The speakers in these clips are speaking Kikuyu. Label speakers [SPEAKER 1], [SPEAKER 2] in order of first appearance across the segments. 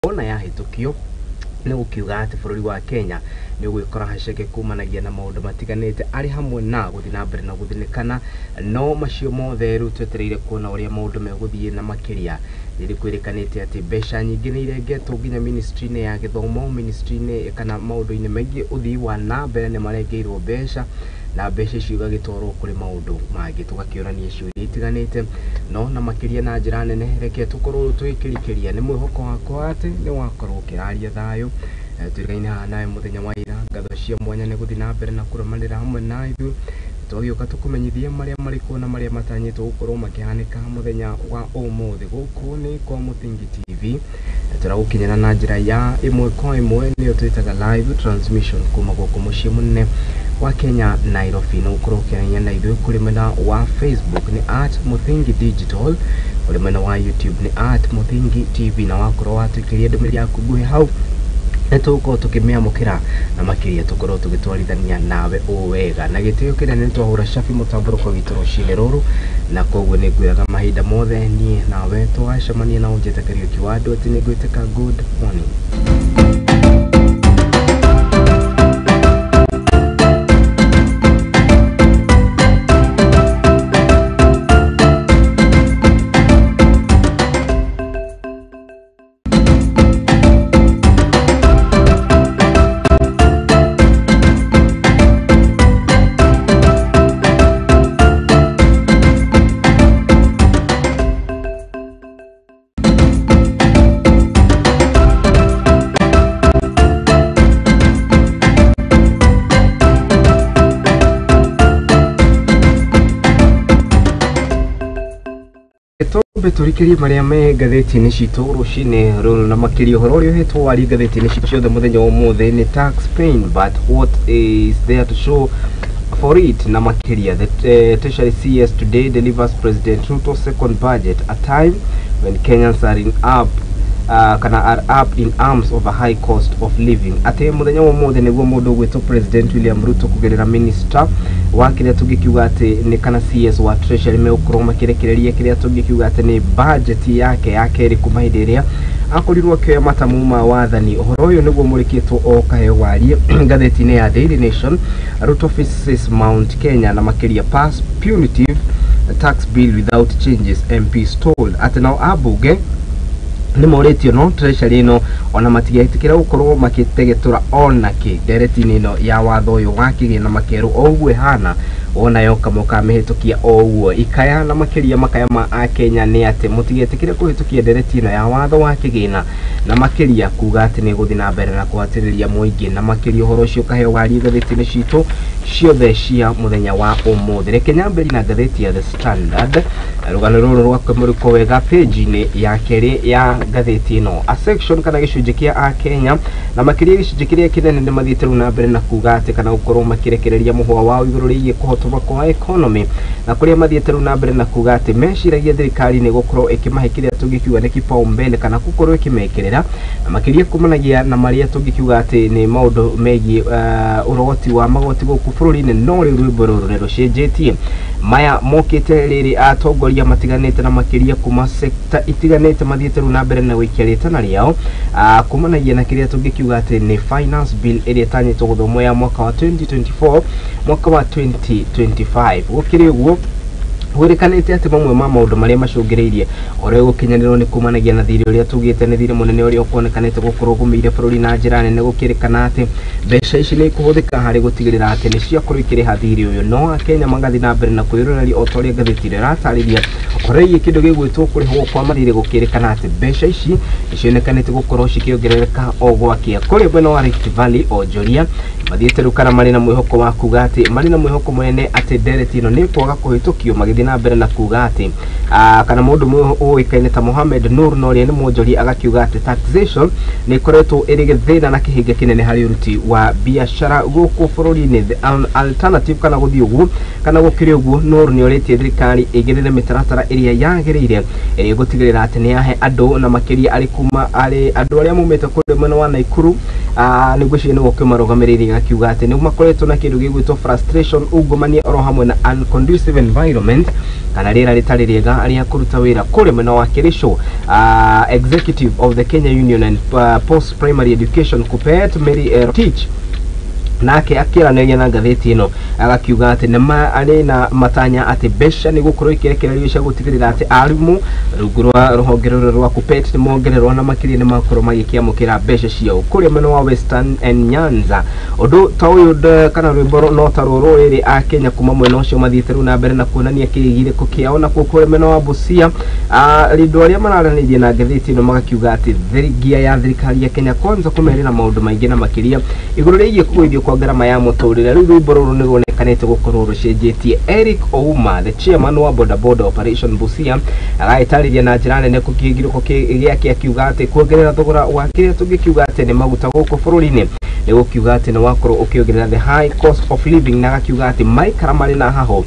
[SPEAKER 1] Wona yahĩtũkio nĩ gũkiuga atĩ bũrũri wa Kenya nĩ ũgwĩkora haceke kumanagia na maũndũ matiganĩte arĩ hamwe na gũthiĩ na mbere na gũthinĩkana, no macio mothe rĩu twetereire kuona ũrĩa maũndũ megũthiĩ. Na makĩria rĩrĩ kwĩrĩkanĩte atĩ mbeca nyingĩ nĩ irengetwo nginya ministry-inĩ ya gĩthomo, ministry-inĩ kana maũndũ-inĩ maingĩ ũthii wa na mbere nĩ marengeirwo mbeca, na mbeca icio igagĩtwarwo kũrĩ maũndũ mangĩ. Tũgakĩũrania ciũria itiganĩte, no na makĩria na njĩra nene reke tũkorwo tũgĩkĩrikĩria. Nĩ mwĩhoko wakwa atĩ nĩ wakorwo ũkĩraria thayũ. Tũrĩkaine haha nawe mũthenya wa ira. Ngatho cia mwanya nĩ gũthiĩ na mbere na kũrũmanĩra hamwe na ithuĩ. Twagĩũka tũkũmenyithie marĩa marĩ kuo na marĩa matanyĩtwo gũkorwo makĩhanĩka mũthenya wa ũmũthĩ. Gũkũ nĩ kwa Mũthingi TV, tũragũkinyĩra na njĩra ya ĩmwe kwa ĩmwe, nĩyo twĩtaga live transmission, kuma gũkũ mũciĩ mũnene wa Kenya, Nairobi. No ũkorwo ũkĩaranĩria na ithuĩ kũrĩ mwena wa Facebook nĩ @MũthingiDigital, kũrĩ mwena wa YouTube nĩ @MũthingiTV, na wakorwo watũikĩria ndũmĩrĩri yaku nguhĩ hau nĩ tũgũkorwo tũkĩmĩamũkĩra, na makĩria tũkorwo tũgĩtwarithania nawe o wega na gĩtĩo kĩnene. Nĩ twahũra cabi mũtambũrũko witũ rũcinĩ rũrũ, na koguo nĩ ngwĩraga mahinda mothe niĩ nawe twacemania na ũnjĩte Kariũki wa andũ atĩ nĩ ngwĩtĩka good morning. Twambe tũrikĩrie marĩa me ngathĩti-inĩ citũ rũcinĩ rũrũ, na makĩria ũhoro ũrĩa ũhetwo wari ngathĩti-inĩ citũ ciothe mũthenya wa ũmũthĩ nĩ tax pain, but what is there to show for it? Na makĩria the Treasury CS today delivers President Ruto's second budget, a time when Kenyans are in up kana are up in arms over high cost of living. Atĩ mũthenya wa ũmũthĩ nĩguo mũndũ ũgwĩtwo President William Ruto kũgerera minister wa kĩrĩa tũngĩkiuga atĩ nĩ kana CS wa Treasury megũkorwo makĩrekereria kĩrĩa tũngĩkiuga atĩ nĩ budget yake ya kerĩ kuma hĩndĩ ĩrĩa akorirwo akĩoya matamu ma wathani. Ũhoro ũyũ nĩguo mũrĩkĩtwo o kaheo warie ngathĩti-inĩ ya Daily Nation. Ruto faces Mount Kenya, na makĩria pass punitive tax bill without changes, MPs told. Atĩ nao ambunge nĩ morĩtio, no Treasury ĩno ona matigetĩkĩra gũkorwo makĩtegetũra ona kĩ ndereti-inĩ ĩno ya watho ũyũ wa kĩgĩna makerũ o ũguo ĩhana, wona yoka mũkamĩhĩtũkia o ũguo. Ikaya na makĩria makaya ma akenya nĩ atĩ mũtigetĩkĩre kũhĩtũkia ndereti ĩno ya watho wa kĩgĩna, na makĩria kuga atĩ nĩ gũthiĩ na mbere na kũhatĩrĩria mũingĩ. Na makĩria ũhoro ũcio ũkaheo warie ngathĩti-inĩ citũ ciothe cia mũthenya wa ũmũthĩ. Reke nyambĩrĩrie na ngathĩti ya The Standard. Rũgano rũrũ rwakũmũrĩkwo wega page-inĩ ya kerĩ ya ngathĩti ĩno, a section kana gĩcunjĩ kĩa akenya, na makĩria gĩcunjĩ kĩrĩa kĩnene nĩ mathiĩte rĩu na mbere na kuga atĩ kana gũkorwo makĩrekereria mũhwa wao igũrũ rĩgiĩ kũhotoma kwa economy, na kũrĩa mathiĩte rĩu na mbere na kuga atĩ meciragia thirikari nĩ gũkorwo ĩkĩmahe kĩrĩa tũngĩkiuga nĩ kipaumbele kana gũkorwo ĩkĩmekĩrĩra, na makĩria kumanagia na marĩa tũngĩkiuga atĩ nĩ maũndũ megiĩ ũrogoti wa magoti gũkũ bũrũri-inĩ. No rĩu rwĩmbo rũrũ nĩ rũcenjetie. Maya mokĩte rĩrĩ atongoria matiganĩte, na makĩria kuma sekta itiganĩte, mathiĩte rĩu na mbere na gũikia rĩtana rĩao kumanagia na kĩrĩa tũngĩkiuga atĩ nĩ finance bill ĩrĩa ĩtanyĩtwo gũthomwo ya mwaka wa 2024 mwaka wa 2025. Gũkĩrĩ ũguo, gwĩrĩkanĩte atĩ mamwe ma maũndũ marĩa macũngĩrĩirie ũrĩa gũkinyanĩrwo nĩ kumanagia na thirĩ ũrĩa tugĩte nĩ thirĩ mũnene ũrĩa ũkuonekanĩte gũkorwo ũgũmĩire bũrũri na njĩra nene. Gũkĩrĩkana atĩ mbeca ici nĩ ikũhũthĩka harĩ gũtigĩrĩra atĩ nĩ ciakorwo ikĩrĩha thirĩ ũyũ, no akenya magathiĩ na mbere na kwĩyũrĩrĩria o ta ũrĩa ngathĩti ĩrĩa ĩratarĩria ũhoro wĩgiĩ kĩndũ gĩgwĩtwo kũrĩhwo kwa mathirĩ. Gũkĩrĩkana atĩ mbeca ici nĩ cionekanĩte gũkorwo cikĩongerereka o gwakĩa. Kũrĩa mwena wa Rift Valley, onjoria mathiĩte rĩu kana marĩ na mwĩhoko wa kuga atĩ marĩ na mwĩhoko mũnene atĩ ndereti ĩno nĩ kwaga kũhĩtũkio, magĩthiĩ na mbere na kuga atĩ kana mũndũ ũmwe ũĩkaine ta Mohamed Nur, na ũrĩa nĩ mwonjoria, agakiuga atĩ taxation nĩ ĩkoretwo ĩrĩ gĩthĩna na kĩhĩnga kĩnene harĩ ũruti wa biacara gũkũ bũrũri-inĩ. The alternative kana gũthiĩ ũguo kana gũkĩrĩ ũguo, Nur nĩ orĩtie thirikari ĩigĩrĩre mĩtaratara ĩrĩa yagĩrĩire ĩrĩa ĩgũtigĩrĩra atĩ nĩ yahe andũ, na makĩria arĩ kuma arĩ andũ arĩa maumĩte kũrĩa mwena wa Naikuru, Nĩ ngwĩciria nĩwe ũkĩmarũgamĩrĩire, akiuga atĩ nĩ makoretwo na kĩndũ gĩgwĩtwo frustration, ungumania oro hamwe na unconducive environment kana rĩera rĩtarĩ rĩega rĩa kũruta wĩra kũrĩa mwena wa Kericho. Executive of the Kenya Union and Post Primary Education, KUPPET, Mary Rotich, nake akĩaranĩria na ngathĩti ĩno agakiuga atĩ nĩ arĩ na matanya atĩ mbeca nĩ gũkorwo ikĩrekererio cia gũtigĩrĩra atĩ arimũ rungu rwa rũhonge rũrũ rwa KUPPET nĩ mongererwo na makĩria nĩ makorwo magĩkĩamũkĩra mbeca ciao kũrĩa mwena wa Western and Nyanza. Ũndũ ta ũyũ kana rwĩmbo no ta rũrũ rĩrĩ a Kenya kuma mwena ũcio mathiĩte rĩu na mbere na kuonania kĩgirĩko kĩao. Nakuo kũrĩa mwena wa Busia, andũ arĩa mararanĩria na ngathĩti ĩno magakiuga atĩ ngia ya thirikari ya Kenya Kwanza kũmerĩra maũndũ maingĩ na makĩria igũrũ rĩgiĩ kũgũithio kwa ngarama ya mũtũrĩre. Rĩu rwĩmbo rũrũ nĩ ruonekanĩte gũkorwo rũcenjetie. Eric Ouma, the chairman wa boda boda operation Busia, agagĩtarĩria na njĩra nene kĩgirĩko gĩake akiuga atĩ kuongerera thogora wa kĩrĩa tũngĩkiuga atĩ nĩ maguta gũkũ bũrũri-inĩ nĩ gũkiuga atĩ nĩ wakorwo ũkĩongerera the high cost of living, na agakiuga atĩ maikara marĩ na haho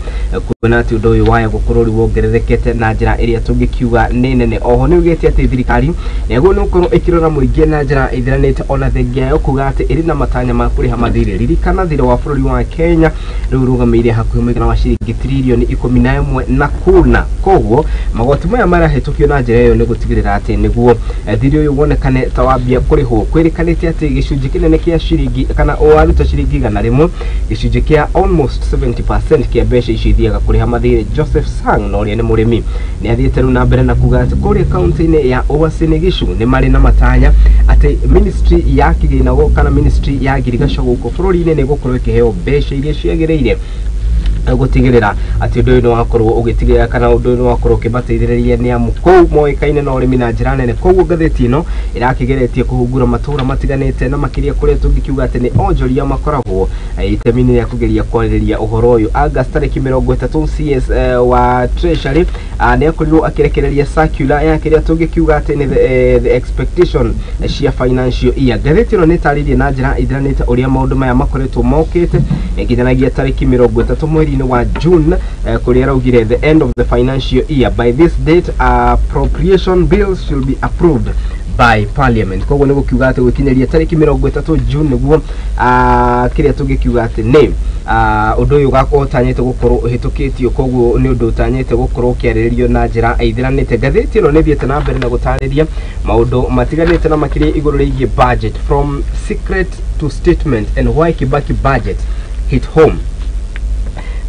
[SPEAKER 1] kuona atĩ ũndũ ũyũ waya gũkorwo rĩu wongererekete na njĩra ĩrĩa tũngĩkiuga nĩ nene. Oho nĩ ugĩte atĩ thirikari nĩguo nĩ gũkorwo ĩkĩrora mũingĩ na njĩra ĩthiranĩte, ona thengia yayo kuga atĩ ĩrĩ na matanya ma kũrĩha mathirĩ. Ririkana thirĩ wa bũrũri wa Kenya rĩu ũrũgamĩire hakuhĩ mũigana wa ciringi tiririoni 11 na kuna, koguo magoti maya marahĩtũkio na njĩra ĩyo nĩ gũtigĩrĩra atĩ nĩguo thirĩ ũyũ wonekane ta wambia kũrĩhwo. Kwĩrĩkanĩte atĩ gĩcunjĩ kĩnene kĩa ciringi kana waruta ciringi 100, gĩcunjĩ kĩa almost 70% kĩa mbeca icio ithiaga kũrĩha mathirĩ. Joseph Sang, na ũrĩa nĩ mũrĩmi, nĩ athiĩte rĩu na mbere na kuga atĩ kũrĩa kaunti-inĩ ya Uasin Gishu nĩ marĩ na matanya atĩ ministry ya kĩgĩna kana ministry ya ngirigaca gũkũ bũrũri-inĩ nĩ gũkorwo ĩkĩheo mbeca iria ciagĩrĩire gũtigĩrĩra atĩ ũndũ ũyũ nĩ wakorwo ũgĩtigĩrĩra kana ũndũ ũyũ nĩ wakorwo ũkĩmateithĩrĩria, nĩ amu kũu moĩkaine na ũrĩmi na njĩra nene. Koguo ngathĩti ĩno ĩrakĩgeretie kũhungura matũra matiganĩte na makĩria kũrĩa tũngĩkiuga atĩ nĩ onjoria makoragwo itemi-inĩ rĩa kũgeria kwarĩrĩria ũhoro ũyũ. August tarĩki 30, CS wa Treasury nĩ akorirwo akĩrekereria circular ya kĩrĩa tũngĩkiuga atĩ nĩ the expectation cia financial year. Ngathĩti ĩno nĩ ĩtarĩirie na njĩra ithiranĩte ũrĩa maũndũ maya makoretwo mokĩte nginyanagia tarĩki 30 mweri-inĩ wa June, kũrĩa araugire the end of the financial year, by this date appropriation bills should be approved by parliament. Koguo nĩ gũkiuga atĩ gwĩkinyĩria tarĩki 30 June nĩguo kĩrĩa tũngĩkiuga atĩ nĩ ũndũ ũyũ ũgakorwo ũtanyĩte gũkorwo ũhĩtũkĩtio. Koguo nĩ ũndũ ũtanyĩte gũkorwo ũkĩarĩrĩrio na njĩra ĩithiranĩte. Ngathĩti ĩno nĩ ĩthiĩte na mbere na gũtarĩria maũndũ matiganĩte na makĩria igũrũ rĩgiĩ budget, from secret to statement and why Kibaki budget hit home.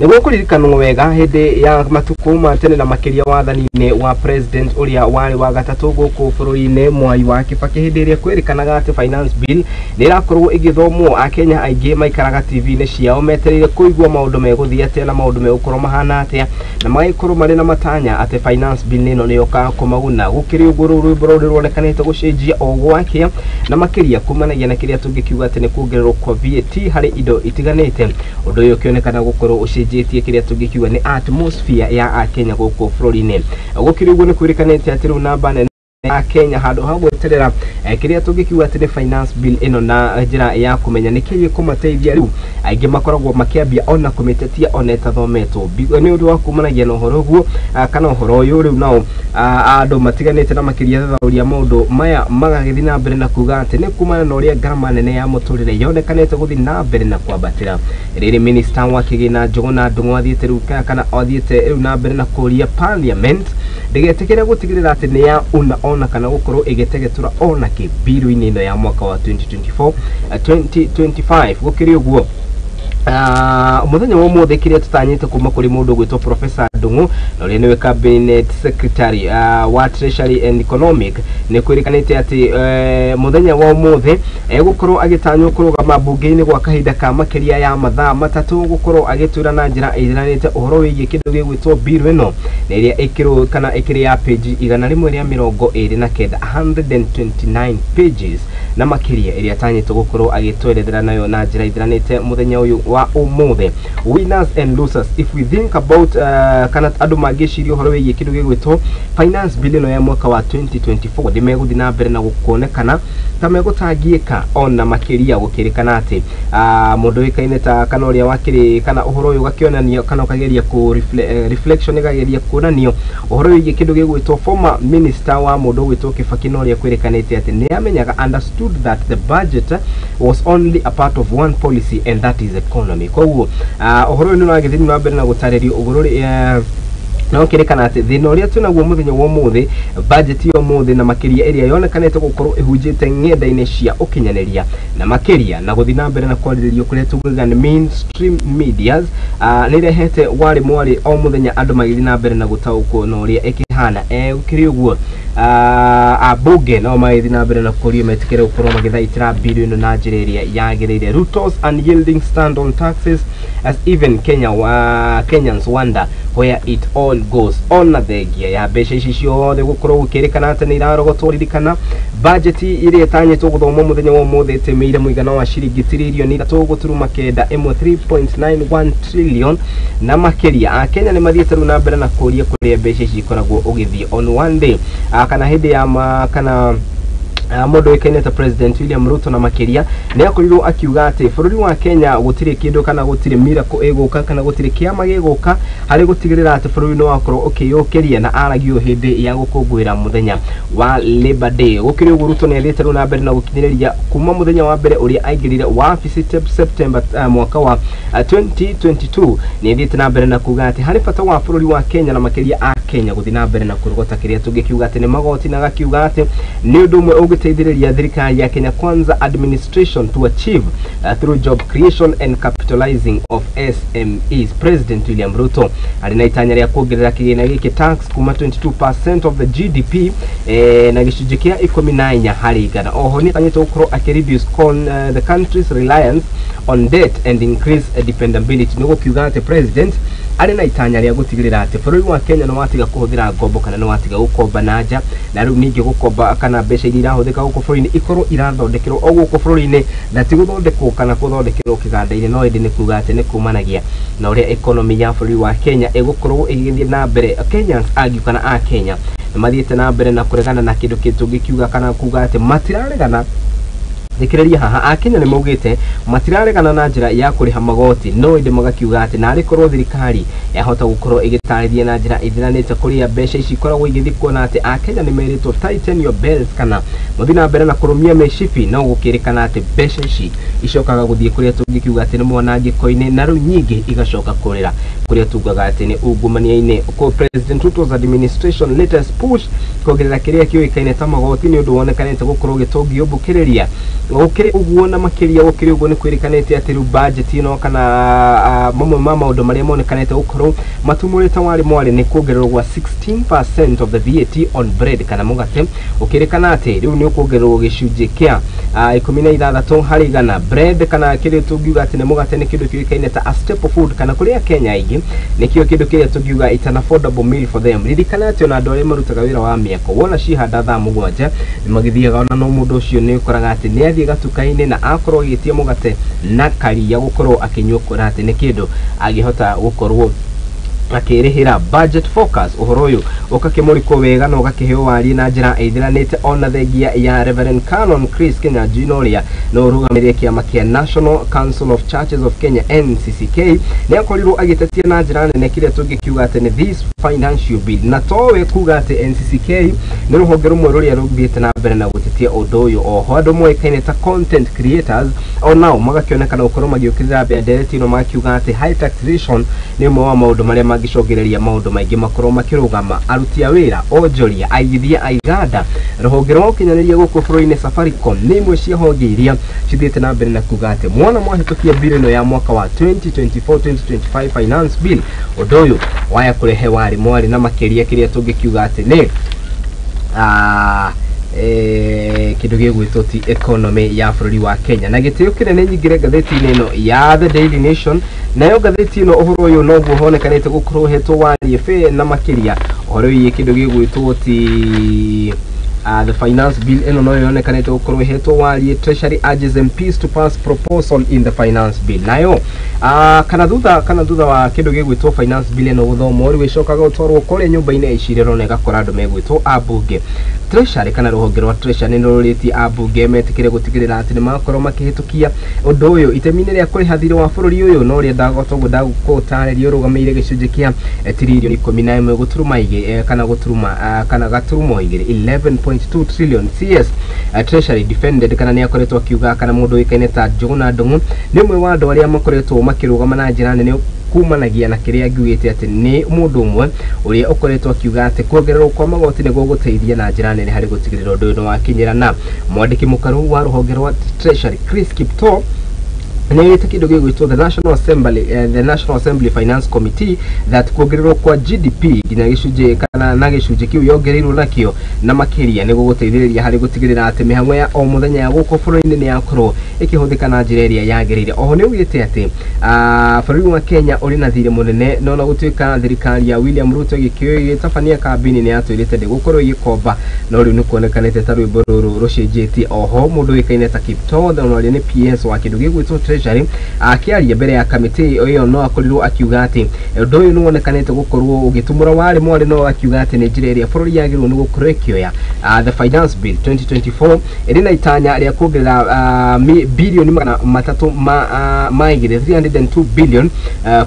[SPEAKER 1] Nĩguo kũririkanwo wega, hĩndĩ ya matukũ ma tene na makĩria wathani-inĩ wa president ũrĩa warĩ wa gatatũ gũkũ bũrũri-inĩ, Mwai wa Kibaki, hĩndĩ ĩrĩa kwĩrĩkanaga atĩ finance bill nĩ ĩrakorwo ĩgĩthomwo, akenya aingĩ maikaraga TV-inĩ ciao metereire kũigua maũndũ megũthiĩ atĩa na maũndũ megũkorwo mahana atĩa, na magagĩkorwo marĩ na matanya atĩ finance bill ĩno nĩyo kũmaguna. Gũkĩrĩ ũguo, rũrũ rwĩmbo rũrũ ruonekanĩte gũcenjia o gwakĩa na makĩria kumanagia na kĩrĩa tũngĩkiuga atĩ nĩ kuongererwo kwa VAT harĩ indo itiganĩte. Ũndũ ũyũ ũkĩonekana gũkorwo ũcenjetie kĩrĩa tũngĩkiuga nĩ atmosphere ya akenya gũkũ bũrũri-inĩ. Gũkĩrĩ ũguo, nĩ kwĩrĩkanĩte atĩ rĩu namba nene ya Kenya handũ ha gweterera kĩrĩa tũngĩkiuga atĩ nĩ finance bill ĩno na njĩra ya kũmenya nĩkĩ gĩkũmateithia, rĩu aingĩ makoragwo makĩambia ona kũmĩtetia ona ĩtathometwo nĩ ũndũ wa kumanagia na ũhoro ũguo kana ũhoro ũyũ. Rĩu nao andũ matiganĩte na makĩria thathaũria maũndũ maya magagĩthiĩ na mbere na kuga atĩ nĩ kumana na ũrĩa ngarama nene ya mũtũrĩre yonekanĩte gũthiĩ na mbere na kwambatĩra. Rĩrĩ minister wa kĩgĩna Njũgũna Ndung'u athiĩte rĩu kana athiĩte rĩu na mbere na kũria parliament ndĩgetĩkĩre gũtigĩrĩra atĩ nĩ ya una ona kana gũkorwo ĩgĩtegetũra ona kĩ biru-inĩ ĩno ya mwaka wa 2024 2025. Gũkĩrĩ ũguo, mũthenya wa ũmũthĩ kĩrĩa tũtanyĩte kuma kũrĩ mũndũ ũgwĩtwo Professor Ndung'u na ũrĩa nĩwe cabinet secretary wa Treasury and Economic, nĩ kwĩrĩkanĩte atĩ mũthenya wa ũmũthĩ egũkorwo agĩtanywo kũrũgama mbunge-inĩ gwa kahinda ka makĩria ya mathaa 3 gũkorwo agĩtwĩra na njĩra ĩthiranĩte ũhoro wĩgiĩ kĩndũ gĩgwĩtwo biru ĩno na ĩrĩa ĩkĩrwo kana ĩkĩrĩ ya page 129, 129 pages na makĩria, ĩrĩa atanyĩtwo gũkorwo agĩtwerethera nayo na njĩra ĩthiranĩte mũthenya ũyũ wa ũmũthĩ. Winners and losers, if we think about kana andũ mangĩciria ũhoro wĩgiĩ kĩndũ gĩgwĩtwo finance bill ĩno ya mwaka wa 2024, nĩ megũthiĩ na mbere na gũkuonekana ta megũtangiĩka ona makĩria, gũkĩrĩkana atĩ mũndũ ũĩkaine ta kana ũrĩa wakĩrĩ kana ũhoro ũyũ ũgakĩonania kana ũkageria kũ reflection ĩkageria kuonanio ũhoro wĩgiĩ kĩndũ gĩgwĩtwo former minister wa mũndũ ũgwĩtwo Kibaki, na ũrĩa kwĩrĩkanĩte atĩ nĩ amenyaga, understood that the budget was only a part of one policy and that is economy. Koguo ũhoro ũyũ nĩ ũragĩthiĩ na mbere na gũtarĩrio ũgũrũ no kĩrĩkana atĩ thĩna ũrĩa twĩnaguo mũthenya wa ũmũthĩ, budget ya ũmũthĩ na makĩria ĩrĩa yonekanĩte gũkorwo ĩhunjĩte ng'enda-inĩ cia ũkinyanĩria na makĩria na gũthiĩ na mbere na kwarĩrĩrio kũrĩa tugaga nĩ mainstream medias, nĩ ĩrehete warĩ mwarĩ o mũthenya andũ magĩthiĩ na mbere na gũtaũkwo na ũrĩa ĩkĩhana. Gũkĩrĩ ũguo, ambunge nao magĩthiĩ na mbere na kũrio metĩkĩre gũkorwo magĩthaitĩra bill ĩno na njĩra ĩrĩa yagĩrĩire. Ruto's unyielding stand on taxes as even Kenya wa Kenyans wonder where it all goes. Ona thengia ya mbeca ici ciothe gũkorwo gũkĩrĩkana atĩ nĩ irarogotwo, ririkana budget ĩrĩa ĩtanyĩtwo gũthomwo mũthenya wa ũmũthĩ ĩtĩmĩire mũigana wa ciringi tiririoni 3.91, 3.91 trillion, na makĩria akenya nĩ mathiĩte rĩu na mbere na kũria kũrĩa mbeca ici ikoragwo ũgĩthiĩ. On one day kana hĩndĩ ya ma, kana mũndũ ũĩkaine ta President William Ruto na makĩria nĩ akorirwo akiuga atĩ bũrũri wa Kenya gũtirĩ kĩndũ kana gũtirĩ miracle ĩgũka kana gũtirĩ kĩama gĩgũka harĩ gũtigĩrĩra atĩ bũrũri nĩ wakorwo ũkĩyũkĩria, na aragio hĩndĩ ya gũkũngũĩra mũthenya wa Labor Day. Gũkĩrĩ ũguo, Ruto nĩ athiĩte rĩu na mbere na gũkinyĩrĩria kuma mũthenya wa mbere ũrĩa aingĩrire wabici September mwaka wa 2022, nĩ athiĩte na mbere na kuga atĩ harĩ bata wa bũrũri wa Kenya na makĩria a Kenya gũthiĩ na mbere na kũrogota kĩrĩa tũngĩkiuga atĩ nĩ magoti, na agakiuga atĩ nĩ ũndũ ũmwe ũngĩteithĩrĩria thirikari ya Kenya Kwanza administration to achieve through job creation and capitalizing of SMEs. President William Ruto arĩ na itanya rĩa kuongerera kĩgĩna gĩkĩ tax kuma 22% of the GDP na gĩcunjĩ kĩa 14 harĩ igana. Oho nĩ atanyĩtwo gũkorwo akĩ reduce the country's reliance on debt and increase dependability. Nĩ gũkiuga atĩ president arĩ na itanya rĩa gũtigĩrĩra atĩ bũrũri wa Kenya nĩ watiga kũhũthĩra ngombo kana nĩ watiga gũkomba na nja, na rĩu ningĩ gũkomba kana mbeca iria irahũthĩka gũkũ bũrũri-inĩ ikorwo irathondekerwo o gũkũ bũrũri-inĩ na ti gũthondekwo kana gũthondekerwo kĩganda-inĩ, no ĩndĩ nĩ kuga atĩ nĩ kumanagia na ũrĩa economy ya bũrũri wa Kenya ĩgũkorwo ĩgĩthiĩ na mbere. Kenyans argue kana a Kenya nĩ mathiĩte na mbere na kũregana na kĩndũ tũngĩkiuga kana kuga atĩ matiraregana. Thikĩrĩria haha, akenya nĩ maugĩte matiraregana na njĩra ya kũrĩha magoti, no ĩndĩ magakiuga atĩ narĩ korwo thirikari yahota gũkorwo ĩgĩtarĩria na njĩra ithiranĩte kũrĩa mbeca ici ikoragwo igĩthiĩ, kuona atĩ akenya nĩ merĩtwo tighten your belts kana mũthiĩ na mbere na kũrũmia mĩcibi, no gũkĩrĩkana atĩ mbeca ici icokaga gũthiĩ kũrĩa tũngĩkiuga atĩ nĩ mwanangĩko-inĩ, na rĩu nyingĩ igacoka kũrĩra kũrĩa tugaga atĩ nĩ ungumania-inĩ. Ko President Ruto's administration latest push kuongerera kĩrĩa kĩũĩkaine ta magoti nĩ ũndũ wonekanĩte gũkorwo ũgĩtongia ũmbũkĩrĩria. Gũkĩrĩ ũguo na makĩria gũkĩrĩ ũguo, nĩ kwĩrĩkanĩte atĩ rĩu budget ĩno kana mamwe ma maũndũ marĩa monekanĩte gũkorwo matumũrĩte warĩ mwarĩ nĩ kuongererwo gwa 16% of the VAT on bread kana mũgate. Ũkĩrĩkana atĩ rĩu nĩ ũkuongererwo gĩcunjĩ kĩa 16 harĩ igana. Bread kana kĩrĩa tũngiuga atĩ nĩ mũgate nĩ kĩndũ kĩũĩkaine ta a staple food kana kũrĩa Kenya aingĩ nĩkĩo kĩndũ kĩrĩa tũngiuga it's an affordable meal for them. Ririkana atĩ ona andũ arĩa marutaga wĩra wa mĩako wona cihanda thaa 7 nĩ magĩthiaga, ona no mũndũ ũcio nĩ ũkoraga atĩ nĩ athiĩ gatuka-inĩ na akorwo agĩtia mũgate na karia gũkorwo akĩnyua, kuona atĩ nĩ kĩndũ angĩhota gũkorwo akĩrĩhĩra. Budget focus, ũhoro ũyũ ũkakĩmũrĩkwo wega na ũgakĩheo warie na njĩra ĩthiranĩte, ona thengia ya Reverend Canon Chris Kinyanjui na ũrĩa no ũrũgamĩrĩre kĩama kĩa National Council of Churches of Kenya, NCCK, nĩ akorirwo agĩtetia na njĩra nene kĩrĩa tũngĩkiuga atĩ nĩ this financial bill, na towe kuga atĩ NCCK nĩ rũhonge rũmwe rũrĩa rũthiĩte na mbere na gũtetia ũndũ ũyũ. Oho andũ moĩkaine ta content creators onao magakĩonekana gũkorwo magĩũkĩrĩra ndereti ĩno, makiuga atĩ high taxation nĩ ũmwe wa maũndũ marĩa mangĩcũngĩrĩria maũndũ maingĩ makorwo makĩrũgama, aruti a wĩra, onjoria, aigithia a iganda, rũhonge rwa ũkinyanĩria gũkũ bũrũri-inĩ Safaricom nĩ imwe cia honge iria cithiĩte na mbere na kuga atĩ mwana mwahĩtũkia bill ĩno ya mwaka wa 2024-2025 finance bill, ũndũ ũyũ waya kũrehe warĩ mwarĩ na makĩria kĩrĩa tũngĩkiuga atĩ nĩ kĩndũ gĩgwĩtwo ti economy ya bũrũri wa Kenya. Na gĩtĩo kĩnene nyingĩre ngathĩti-inĩ ĩno ya The Daily Nation. Nayo ngathĩti ĩno ũhoro ũyũ noguo honekanĩte gũkorwo ũhetwo warie bĩ na makĩria ũhoro wĩgiĩ kĩndũ gĩgwĩtwo ti The finance bill ĩno no yonekanĩte gũkorwo ĩhetwo warie. Treasury urges MPs to pass proposal in the finance bill. Nayo kana thutha wa kĩndũ gĩgwĩtwo finance bill ĩno gũthomwo, rĩu ĩcokaga gũtwarwo kũrĩa nyũmba-inĩ ya icirĩro na ĩgakora andũ megwĩtwo ambunge. Treasury kana rũhonge rwa Treasury nĩ rũrĩtie ambunge metĩkĩre gũtigĩrĩra atĩ nĩ makorwo makĩhĩtũkia ũndũ ũyũ itemi-inĩ rĩa kũrĩha thirĩ wa bũrũri ũyũ, no ũrĩa ndagotoguo ndagũtarĩria ũrũgamĩrĩire gĩcunjĩ kĩa tiririoni 11 gũturuma igĩ kana gũturuma kana gaturumo igĩrĩ, 11.2 trillion. CS Treasury defended kana nĩ akoretwo akiuga kana mũndũ ũĩkaine ta Njũgũna Ndung'u nĩ ũmwe wa andũ arĩa makoretwo makĩrũgama na njĩra nene kumanagia na kĩrĩa ngiugĩte atĩ nĩ mũndũ ũmwe ũrĩa ũkoretwo akiuga atĩ kuongererwo kwa magoti nĩ gũgũteithia na njĩra nene harĩ gũtigĩrĩra ũndũ ũyũ nĩ wakinyĩra. Na mwandĩki mũkaru wa rũhonge rwa Treasury Chris Kiptoo nĩ kĩndũ gĩgwĩtwo the National Assembly Finance Committee that kuongererwo kwa GDP nginya gĩcunjĩ kana na gĩcunjĩ kĩu yongereirwo nakĩo na makĩria nĩ gũgũteithĩrĩria harĩ gũtigĩrĩra atĩ mĩhang'o ya o mũthenya ya gũkũ bũrũri-inĩ nĩ yakorwo ĩkĩhũthĩka na njĩra ĩrĩa yagĩrĩire. Oho nĩ augĩte atĩ bũrũri wa Kenya ũrĩ na thirĩ mũnene, no na gũtuĩka thirikari ya William Ruto ĩgĩtabania kambini nĩ yatwĩrĩte ndĩgũkorwo ĩgĩkomba, no rĩu nĩ kuonekanĩte ta rwĩmbo rũrũ rũcenjetie. Oho mũndũ ũĩkaine ta Kiptoo na ũrĩa nĩ PS wa kĩndũ gĩgwĩtwo Treasury akĩaria mbere ya kamĩtĩ ĩyo no akorirwo akiuga atĩ ũndũ ũyũ nĩ wonekanĩte gũkorwo ũgĩtumũra warĩ mwarĩ, no akiuga atĩ nĩ njĩra ĩrĩa bũrũri yagĩrĩirwo nĩ gũkorwo ĩkĩoya. The finance bill 2024 ĩrĩ na itanya rĩa kuongerera bilioni 302 ma igĩrĩ, 302 billion,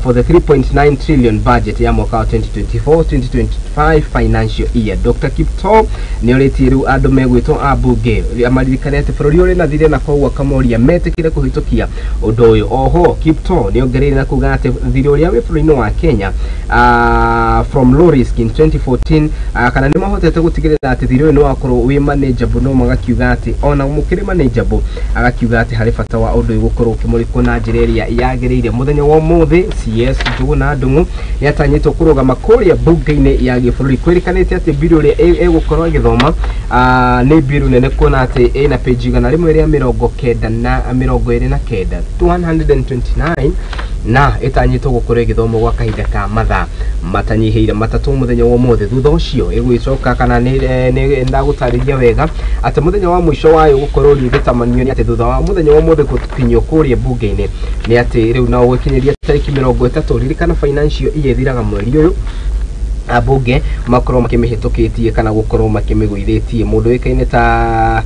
[SPEAKER 1] for the 3.9 trillion budget ya mwaka wa 2024 2025 financial year. Dr. Kiptoo nĩ orĩtie rĩu andũ megwĩtwo ambunge maririkane atĩ bũrũri ũrĩ na thirĩ, na koguo akamoria metĩkĩre kũhĩtũkia ũndũ ũyũ. Oho Kiptoo nĩ ongereire na kuga atĩ thirĩ ũrĩa wĩ bũrũri-inĩ wa Kenya from low risk in 2014 kana nĩ mahotete gũtigĩrĩra atĩ thirĩ ũyũ nĩ wakorwo wĩ manageable, no magakiuga atĩ ona mũkĩrĩ manageable, agakiuga atĩ harĩ bata wa ũndũ ũyũ gũkorwo ũkĩmũrĩkwo na njĩra ĩrĩa yagĩrĩire. Mũthenya wa ũmũthĩ CS Njũgũna Ndung'u nĩ atanyĩtwo kũrũgama kũrĩa mbunge-inĩ ya gĩbũrũri. Kwĩrĩkanĩte atĩ bill ĩrĩa ĩgũkorwo ĩgĩthoma nĩ bill nene, kuona atĩ ĩna page 199, 229, na ĩtanyĩtwo gũkorwo ĩgĩthomwo gwa kahinda ka mathaa matanyihĩire 3 mũthenya wa ũmũthĩ. Thutha ũcio ĩgwĩcoka kana nĩ ndagũtarĩria wega atĩ mũthenya wa mũico wayo gũkorwo rĩgĩtamanio nĩ atĩ thutha wa mũthenya wa ũmũthĩ gũkinyio kũrĩa mbunge-inĩ nĩ atĩ rĩu no gũkinyĩria tarĩki 30. Ririkana financial year ĩthiraga mweri ũyũ, ambunge makorwo makĩmĩhĩtũkĩtie kana gũkorwo makĩmĩgũithĩtie. Mũndũ ũĩkaine ta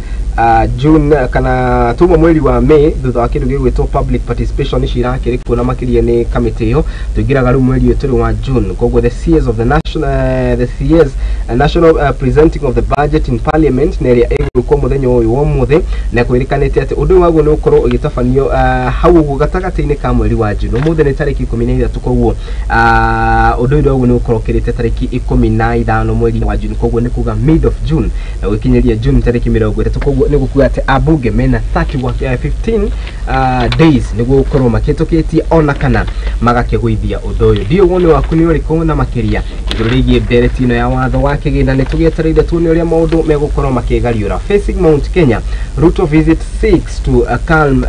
[SPEAKER 1] June kana tuma mweri wa May, thutha wa kĩndũ gĩgwĩtwo public participation ici irakĩrĩ kuo na makĩria nĩ kamĩtĩ ĩyo, tũingĩraga rĩu mweri ũyũ tũrĩ wa June. Koguo the CS of the national the CS national presenting of the budget in parliament nĩ ĩrĩa ĩgwĩkwo mũthenya ũyũ wa ũmũthĩ, na kwĩrĩkanĩte atĩ ũndũ ũyũ waguo nĩ ũgũkorwo ũgĩtabanio hau ũguo gatagatĩ-inĩ ka mweri wa June. Ũmũthĩ nĩ tarĩki 13, koguo ũndũ ũyũ waguo nĩ ũgũkorwo ũkĩrĩte tarĩki 15 mweri wa June, koguo nĩ kuga mid of June na gũkinyĩria June tarĩki 30. Koguo nĩ gũkuga atĩ ambunge mena 30 work, 15 days nĩguo gũkorwo makĩtũkĩtie ona kana magakĩgũithia ũndũ ũyũ. Ndiũ woni waku nĩ ũrĩkũ na makĩria igũrũ rĩgiĩ ndereti ĩno ya watho wa kĩgĩna? Nĩ tũgĩetereire tuone ũrĩa maũndũ megũkorwo makĩgariũra. Facing Mount Kenya, Ruto visit 6 to a calm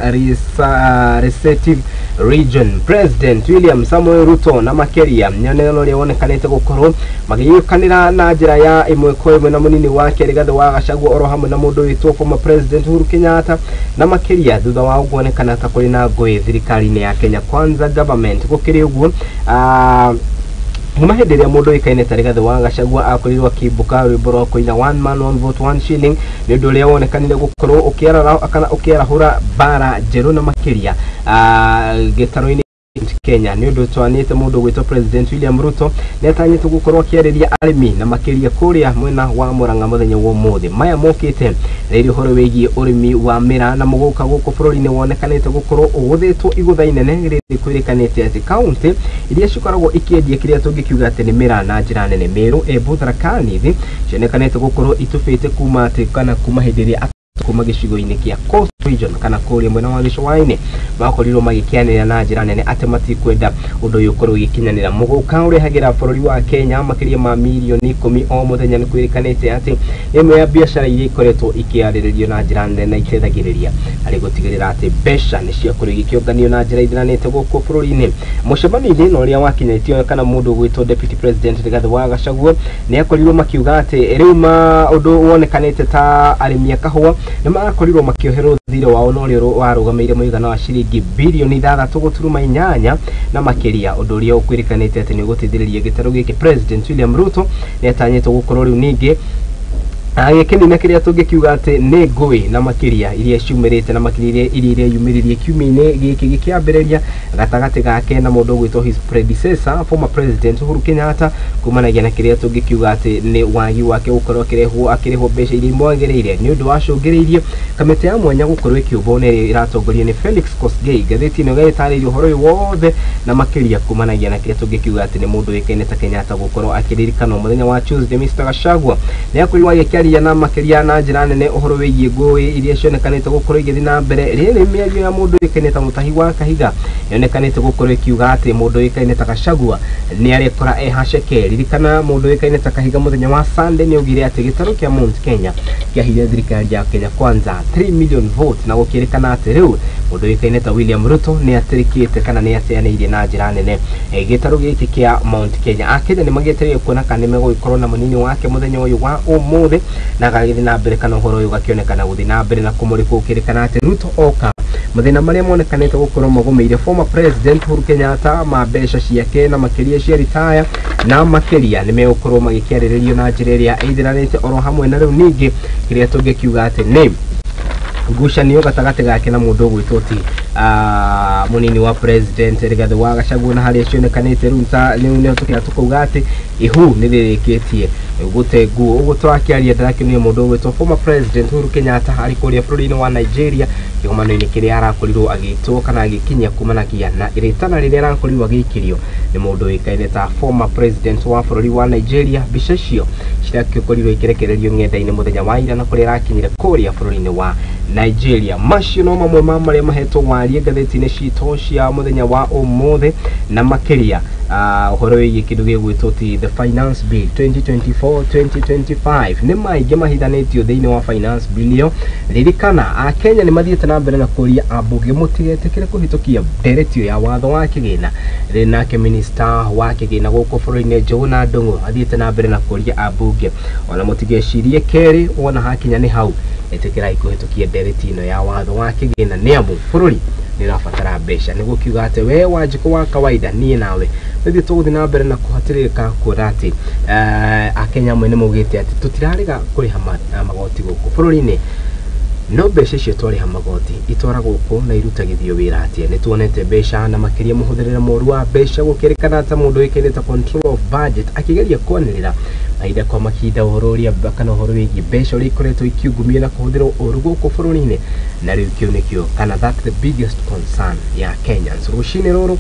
[SPEAKER 1] receptive region. President William Samuel Ruto na makĩria nyonero ũrĩa wonekanĩte gũkorwo magĩũkanĩra na njĩra ya ĩmwe kwa ĩmwe na mũnini wake Rigathĩ wa Gachagua oro hamwe na mũndũ wĩtwo former President Uhuru Kenyatta, na makĩria thutha wa kuonekana ta kũrĩ na ngũĩ thirikari-inĩ ya Kenya Kwanza government. Gũkĩrĩ ũguo, kuma hĩndĩ ĩrĩa mũndũ ũĩkaine ta Rigathĩ wa Gachagua akorirwo akĩmbũka rwĩmbo rwa kũina "One man, one vote, one shilling", nĩ ũndũ ũrĩa wonekanire gũkorwo ũkĩarara kana ũkĩarahũra mbara njerũ na makĩria gĩtarũ-inĩ Kenya. Nĩ ũndũ twanĩte mũndũ ũgwĩtwo President William Ruto nĩ atanyĩtwo gũkorwo akĩarĩria arĩmi na makĩria kũrĩa mwena wa Murang'a mũthenya wa ũmũthĩ. Maya mokĩte rĩrĩ ũhoro wĩgiĩ ũrĩmi wa mĩraa na mũgũka gũkũ bũrũri-inĩ wonekanĩte gũkorwo ũgũthĩtwo igũtha inene, rĩrĩ kwĩrĩkanĩte atĩ kaunti iria cikoragwo ikĩendia kĩrĩa tũngĩkiuga atĩ nĩ mĩraa na njĩra nene, Meru, Embu, Tharaka Nithi, cionekanĩte gũkorwo itubĩte kuma atĩ kana kuma hĩndĩ ĩrĩa kuma gĩcigo-inĩ kĩa Coast region kana kũrĩa mwena wa gĩcũa-inĩ makorirwo magĩkĩanĩrĩra na njĩra nene atĩ matikwenda ũndũ ũyũ ũkorwo ũgĩkinyanĩra. Mũgũka ũrehagĩra bũrũri wa Kenya makĩria ma mirioni 10 o mũthenya. Nĩ kwĩrĩkanĩte atĩ ĩmwe ya biacara iria ikoretwo ikĩarĩrĩrio na njĩra nene na iteithagĩrĩria harĩ gũtigĩrĩra atĩ mbeca nĩ ciakorwo igĩkĩũnganio na njĩra ithiranĩte gũkũ bũrũri-inĩ. Mũcemanio-inĩ na ũrĩa wakinyĩtio kana mũndũ ũgwĩtwo Deputy President Rigathi wa Gachagua nĩ akorirwo makiuga atĩ rĩu ma ũndũ wonekanĩte ta arĩmi a kahũa nĩ marakorirwo makĩoherwo thirĩ wao na ũrĩa warũgamĩire mũigana wa ciringi birioni 6.8 na makĩria, ũndũ ũrĩa ũkwĩrĩkanĩte atĩ nĩ ũgũteithĩrĩria gĩtarũ gĩkĩ. President William Ruto nĩ atanyĩtwo gũkorwo rĩu ningĩ agĩkĩnina kĩrĩa tũngĩkiuga atĩ nĩ ngũĩ na makĩria iria ciumĩrĩte na makĩria iria ireyumĩririe kiumia-inĩ gĩkĩ gĩkĩambĩrĩria gatagatĩ gake na mũndũ ũgwĩtwo his predecessor, former President Uhuru Kenyatta, kumanagia na kĩrĩa tũngĩkiuga atĩ nĩ wagi wake gũkorwo akĩrehwo akĩrĩhwo mbeca iria imwagĩrĩire. Nĩ ũndũ wacũngĩrĩirie kamĩtĩ ya mwanya gũkorwo ĩkĩũmbwo na ĩrĩa ĩratongorio nĩ Felix Kosgei. Ngathĩti ĩno ĩgagĩtarĩria ũhoro ũyũ wothe na makĩria kumanagia na kĩrĩa tũngĩkiuga atĩ nĩ mũndũ ũĩkaine ta Kenyatta gũkorwo akĩririkanwo mũthenya wa Tuesday. Mr Gachagua nĩ akorirwo agĩkĩaria na makĩria na njĩra nene ũhoro wĩgiĩ ngũĩ iria cionekanĩte gũkorwo igĩthiĩ na mbere. Rĩrĩ mĩario ya mũndũ ũĩkaine ta Mutahi wa Kahiga yonekanĩte gũkorwo ĩkiuga atĩ mũndũ ũĩkaine ta Gachagua nĩ arekora e haceke. Ririkana mũndũ ũĩkaine ta Kahiga mũthenya wa Sunday nĩ augire atĩ gĩtarũ kĩa Mount Kenya kĩaheire thirikari ya Kenya Kwanza 3 million votes, na gũkĩrĩkana atĩ rĩu mũndũ ũĩkaine ta William Ruto nĩ atĩrĩkĩte kana nĩ ateanĩirie na njĩra nene gĩtarũ gĩkĩ kĩa Mount Kenya. Akenya nĩ magĩetereire kuona kana nĩ megũgĩkorwo na mũnini wake mũthenya ũyũ wa ũmũthĩ na gagĩthiĩ na mbere kana ũhoro ũyũ ũgakĩonekana gũthiĩ na mbere na kũmũrĩkwo gũkĩrĩkana atĩ Ruto oka mathĩna marĩa monekanĩte gũkorwo magũmĩire former President Uhuru Kenyatta ma mbeca ciake na makĩria cia retire na makĩria nĩ megũkorwo magĩkĩarĩrĩrio na njĩra ĩrĩa ĩithiranĩte oro hamwe na rĩu ningĩ kĩrĩa tũngĩkiuga atĩ nĩ ngucanio gatagatĩ gake na mũndũ ũgwĩtwo ti mũnini wa President Rigathi wa Gachagua, na harĩa cionekanĩte rĩu ta rĩu nĩho tũkĩra tũkauga atĩ ihu nĩ rĩrĩkĩtie gũte nguo. Ũguo tũrakĩaria ndĩrakĩonio mũndũ ũgwĩtwo former President Uhuru Kenyatta arĩ kũrĩa bũrũri-inĩ wa Nigeria kĩgomano-inĩ kĩrĩa arakorirwo agĩtwo kana agĩkinyia kumanagia na rĩtana rĩrĩa arakorirwo agĩikĩrio nĩ mũndũ ũĩkaine ta former President wa bũrũri wa Nigeria. Mbica icio cirakĩkorirwo ikĩrekererio ng'enda-inĩ mũthenya wa ira na kũrĩa arakinyire kũrĩa bũrũri-inĩ wa Nigeria. Macio no mamwe ma marĩa mahetwo warie ngathĩti-inĩ citũ cia mũthenya wa ũmũthĩ na makĩria ũhoro wĩgiĩ kĩndũ gĩgwĩtwo ti the Finance Bill 2024-2025. Nĩ maingĩ mahithanĩtio thĩinĩ wa Finance Bill ĩyo. Ririkana Akenya nĩ mathiĩte na mbere na kũria ambunge mũtigetĩkĩre kũhĩtũkia nderetio ya watho wa kĩgĩna. Rĩ nake minister wa kĩgĩna gũkũ bũrũri-inĩ Njũgũna Ndung'u athiĩte na mbere na kũria ambunge ona mũtigecirie kerĩ wona hakinya nĩ hau, ĩtĩkĩrai kũhĩtũkia ndereti ĩno ya watho wa kĩgĩna nĩ amu bũrũri nĩ ũrabatara mbeca. Nĩguo kiuga atĩ we Wanjikũ wa kawaida niĩ nawe nĩthiĩ tũgũthiĩ na mbere na kũhatĩrĩrĩka kuona atĩ Akenya amwe nĩ maugĩte atĩ tũtirarega kũrĩha magoti gũkũ bũrũri-inĩ, no mbeca icio twarĩha magoti itwaragwo kũ na irutagithio wĩra atĩa? Nĩ tuonete mbeca na makĩria mũhũthĩrĩre mũru wa mbeca gũkĩrĩkana ta mũndũ ũĩkaine ta control of budget akĩgeria kwanĩrĩra mahinda kwa mahinda ũhoro ũrĩa kana ũhoro wĩgiĩ mbeca ũrĩa ikoretwo ikiungumio na kũhũthĩrwo ũru gũkũ bũrũri-inĩ, na rĩu kĩu nĩkĩo kana that's the biggest concern ya Kenyans rũcinĩ rũrũ.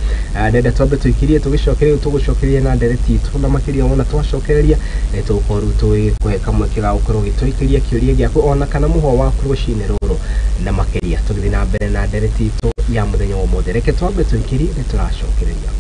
[SPEAKER 1] Ndenda twambe tũikirie tũgĩcokeria tũgũcokeria na ndereti itũ na makĩria wona twacokereria nĩ tũgũkorwo rĩu tũgĩkũhe kamweke ga gũkorwo ũgĩtũikĩria kĩũria gĩaku ona kana mũhwa waku rũcinĩ rũrũ na makĩria tũgĩthiĩ na mbere na ndereti itũ ya mũthenya wa ũmũthĩ. Reke twambe tũikirie nĩ tũracokereria.